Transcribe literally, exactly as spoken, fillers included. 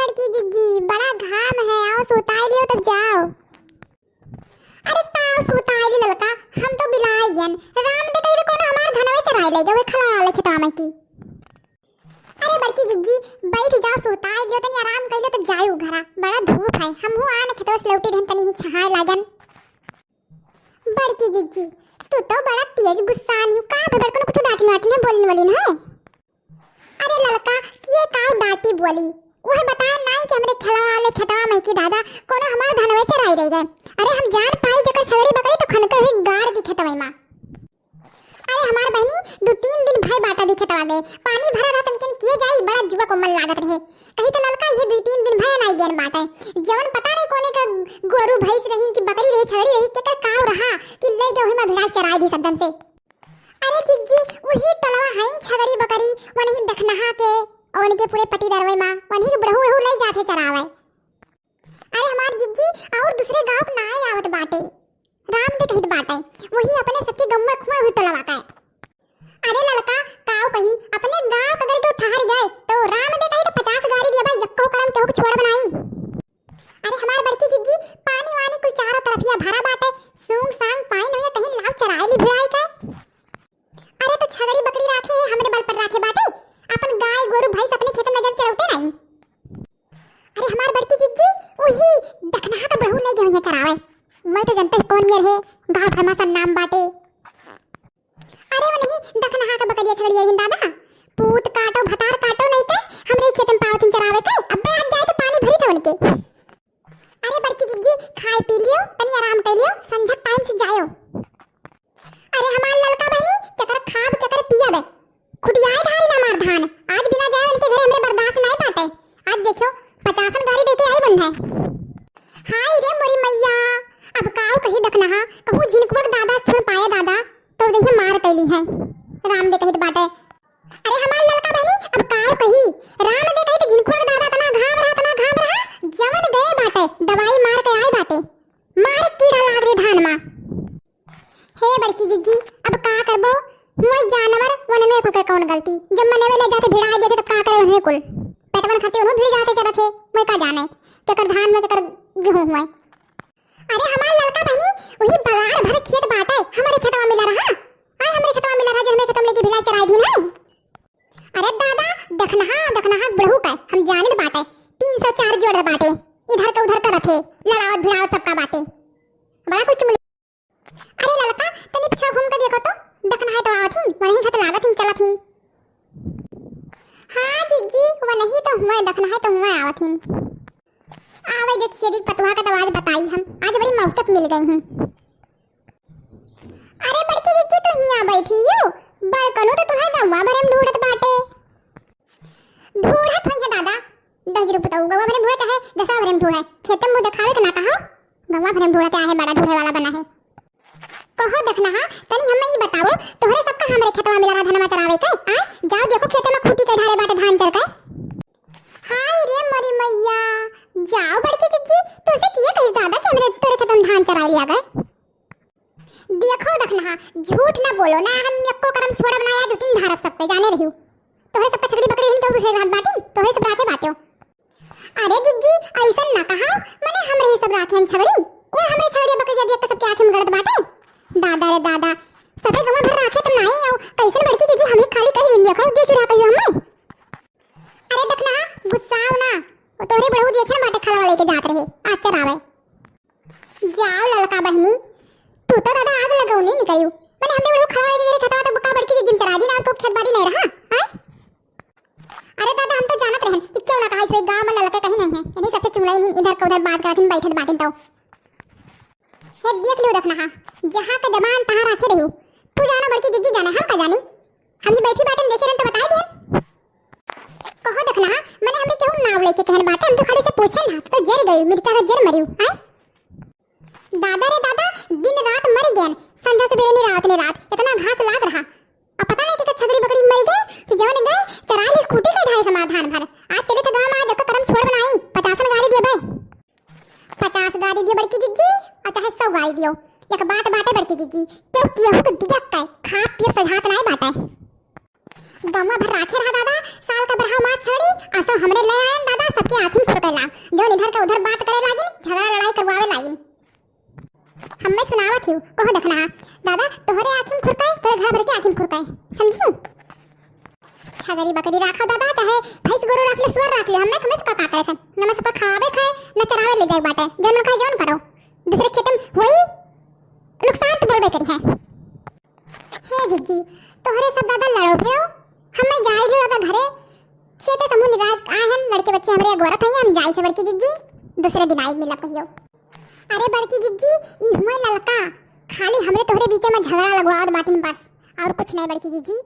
बड़की जिज्जी, बड़ा घाम है, आओ सुताई लियो तब जाओ। अरे ताव सुताई ली ललका, हम तो बिलाई गन। राम दे कही तो कोनो हमार धनवे चराई ले गए, खला वाले खेतवा में की। अरे बड़की जिज्जी, बैठ जाओ, सुताई लियो, तनी आराम कर लो तब जाओ घरा। बड़ा धूप है, हम हूँ आने खेतवा से लौटी रहन, तनी ही छहाए लागन। बड़की जिज्जी, तू तो बड़ा तेज गुस्सा आनी हो। का भे बड़कनो कुछ डांटिन वाटिन है, बोलिन वोलिन है? अरे ललका, के का डांटी बोली? उहे बताए नाई कि हमरे खेलवा वाले खेतवा में की दादा, कोनो हमार धनवे चराई रही गए। अरे हम जान पाई जेकर छगड़ी बकरी तो खनके हुई गाड़ दी खेतवे मा। अरे हमार बहनी, दो तीन दिन भय बाटा भी खेतवा गए, पानी भरा रहा तनकिन किए जाई, बड़ा जुआ को मन लागत रहे। कही तो ललका ये दो तीन दिन भय नाई गेन बाटे, जवन पता नहीं कोने का गोरू भैंस रही कि बकरी रही छगड़ी रही, केकर काव रहा कि ले गए हुई मा भिड़ा चराई दी सद्दन से। अरे जिज्जी, उही टोलवा हईन छगड़ी बकरी, वनही दखनहा के, उनके पूरे पटीदारवे मा, वनही के बुढ़ऊ उढ़ऊ लई जाथे चरावे। अरे हमार जिज्जी, और दूसरे गाँव के नाय आवत बाटे, राम दे कहित बाटे, वही अपने सबके गौवा खुआ हुई टोलवा का है। अरे ललका, काव कही, अपने गाँव के अगर केहू ठहर गए, तो राम दे कही तो पचास गारी दिया भाई, यक्को करम केहू के छोड़ बनाई। अरे हमार बड़की जिज्जी, पानी वानी कुल चारों तरफिया भरा बाटे, सूंग सांग पाइन हुए, कहीं लाव चराए ली भिड़ाई के। अरे तो छगड़ी बकरी राखे है, हमरे बल पर राखे बाटे, अपन गाय गोरू भैंस अपने खेत में नजर चलौते नहीं। अरे हमार बड़की जिज्जी, वही दखनहा का बहू ले गए हुए चरावे। मैं तो जनते कौन मेर है, गाँव भर मा सब नाम बाटे। अरे वो नहीं, दखनहा का बकरिया छगड़िया रहिन दादा, पूत काटो भतार काटो नहीं के, हमरे खेत में पावथिन चरावे के, अब्बे आज जाए तो पानी भरी था उनके। अरे बड़की जिज्जी, खाए पी लियो, तनी आराम कर लियो, संझक टाइम से जायो। अरे हमार ललका बहनी, केकर खाब केकर पियब, खुटियाए ढारी ना मार धान। आज बिना जाए उनके घरे हमरे बर्दाश्त नाय बाटे। आज देखियो, पचासन गारी देके आई बन है। हाय रे मोरी मैया, अब काऊ कही दखनहा, कहूँ झिनकुआ के दादा सुन पाए दादा, तो देखिए मार कैली है। राम दे कहित बाटे। अरे हमार ललका बहनी, अब काऊ कही, राम दे कही तो झिनकुआ के दादा तना घाम रहा, तना घाम रहा, जवन गए बाटे, दवाई मार के आए बाटे, मारे कीड़ा लाग रे धान मा। हे बड़की जिज्जी, अब का करबो? हुए जानवर, वनने कुल के कौन गलती? जब मनवे ले जाते भिड़ा देते, तब का करे उन्हें कुल? पेटवन खातिर उन्हों भिड़ जाते चरत है, मैं का जाने, केकर धान में, केकर गेहूं हुए। अरे हमार ललका बहनी, वही बगार भर खेत बाटे, हमरे खेतवा मिला रहा। आय हमरे खेतवा मिला रहा, जो हमरे खेतवा में लेके भिड़ा चराई दिन है। अरे दादा, दखनहा, दखनहा बुढ़ऊ का, हम जानित बाटे, तीन सौ चार जोड़ बाटे, इधर का उधर करत है, लड़ावत भिड़ावत सबका बाटे। बड़ा कुछ मिल अरे ललका, तनी पीछे घूम के देखो तो, दखनहा तो आवत हिन, वनही घत लागत हिन, चलत हिन। हाँ जिज्जी, वनही तो हुए, दखनहा तो हुए आवत हिन। आवे दे छेदी पतुहा का तो आज बताई हम, आज बड़ी मौके पे मिल गई हिन। अरे बड़की जिज्जी, तू हियाँ बैठी हो, बड़कनो तो तुम्हारे गौवा भरे में ढूंढत बाटे। ढूंढत होई है दादा, दस रुपये तो गौवा भरे में ढूंढे चाहे दसवा भरे में ढूंढे, खेते में मुँह देखावे के ना कहा। गौवा भरे में ढूंढत आहे, बड़ा ढूंढे वाला बना है। कहो दखनहा, तनी हमें ई बताओ, तोहरे सबका हमरे खेतवा मिला रहा धनवा चरावे के? आय, जाओ देखो खेते में खूंटी के ढारे बाटे धान चर के। हाय रे मोरी मैया, जाओ बड़की जिज्जी, तुझसे किए कही दादा कि हमरे तोरे खेतवा में धान चराए लिया गए। देखो दखनहा, झूठ ना बोलो ना, हम एको करम छोड़ब ना, या दो तीन धारब सब पे, जाने रहियो। तोहरे सब पे छगड़ी बकरी रहिन, कहू दूसरे रात बाटिन, तोहरे सब राखे बाट्यो। अरे जिज्जी, ऐसन ना कहा, मने हमरे ही सब राखे हैं छगड़ी। वो हमरे छगड़ी बकरी देख के सबके आँखें में गड़त बाटे। दादा रे दादा, सबे गवा भर राखे तो नाई आओ, कैसन बड़की जिज्जी हमें खाली कही दिन देखो, जे चुरा कहियो हमें। अरे दखनहा, गुस्साओ ना, वो तोहरे बुढ़ऊ देखे ना बाटे खलवा लेके जात रहे, आज चरावे। जाओ ललका बहनी, तू तो दादा आग लगौनी निकलियो। मने हमरे बुढ़ऊ खलवा लेके गए खेतवा तो बुका बड़की जिज्जी चरा दी ना, तो खेत बाड़ी नहीं रहा, हैं? अरे दादा, हम तो जानत रहन कि क्यों ना कहा, इस गाँव में ललके कहीं नहीं है, यही सबसे चुगलाई नहीं, इधर का उधर बात करत हिन, बैठत बाटिन तो। हे देख लियो दखनहा, जहाँ का जबान तहाँ राखे रहियो। तू जानो बड़की जिज्जी जाने, हम का जानी? हम ही बैठी बाटन देखे रहन तो बताई दियन। कहो दखनहा, मने हमरे केहू नाव लेके कहन बाटे, हम तो खाली से पूछे ना, तो जर गई, मिर्चा का जर मरियो, हैं? दादा रे दादा, दिन रात मर गयन, संझा सुबेरे नी रात नी रात, इतना घास लाग रहा। अब पता नहीं कि छगड़ी बकरी मर गए कि जवन गए, चरा ली खूंटी के ढाई समाधान भर। आज चले थे गाँव में, आज देखो करम छोड़ बनाई, पचासन गाड़ी दिए बे। पचास गाड़ी दियो बड़की जिज्जी, और चाहे सौ गाड़ी दियो, एक बात बाटे बड़की जिज्जी, क्यों केहू के दिया का खा पिए सजात नाय बाटे। गौवा भर राखे रहा दादा, साल का बरहा माछ छड़ी, असो हमरे ले आयन दादा। सबके आँखिन फुरकैला, जौन इधर का उधर बात करे लागिन, झगड़ा लड़ाई करवावे लागिन। हम्मे सुनावत हिउ, कहो देखना हा, दादा तोहरे आँखिन फुरकै, तोहरे घर भर के आँखिन फुरकै, समझू? छगरी बकरी राखो दादा, चाहे भैंस गोरू राख ले, सुअर राख ले, हम्मे, हम्मे सबका का करे खाए, न हम्मे सबका खावे खाए, न चरावे ले जाए बाटे, जौन मन खाए जौन करो, दूसरे खेते में वही नुकसान तो बोलबे करी है। हे जिज्जी, तोहरे सब दादा लड़ो फिरो, हम्मे जाए दियो दादा घरे, खेते समूह निराय आए हैं, लड़के बच्चे हमरे अगोरत हैं, हम जाए से बड़की जिज्जी, दूसरे दिन आई मिला कहियो। अरे बड़की जिज्जी, ई हुए ललका, खाली हमरे तोहरे बीचे में झगड़ा लगवावत बाटिन बस, और कुछ नहीं बड़की जिज्जी।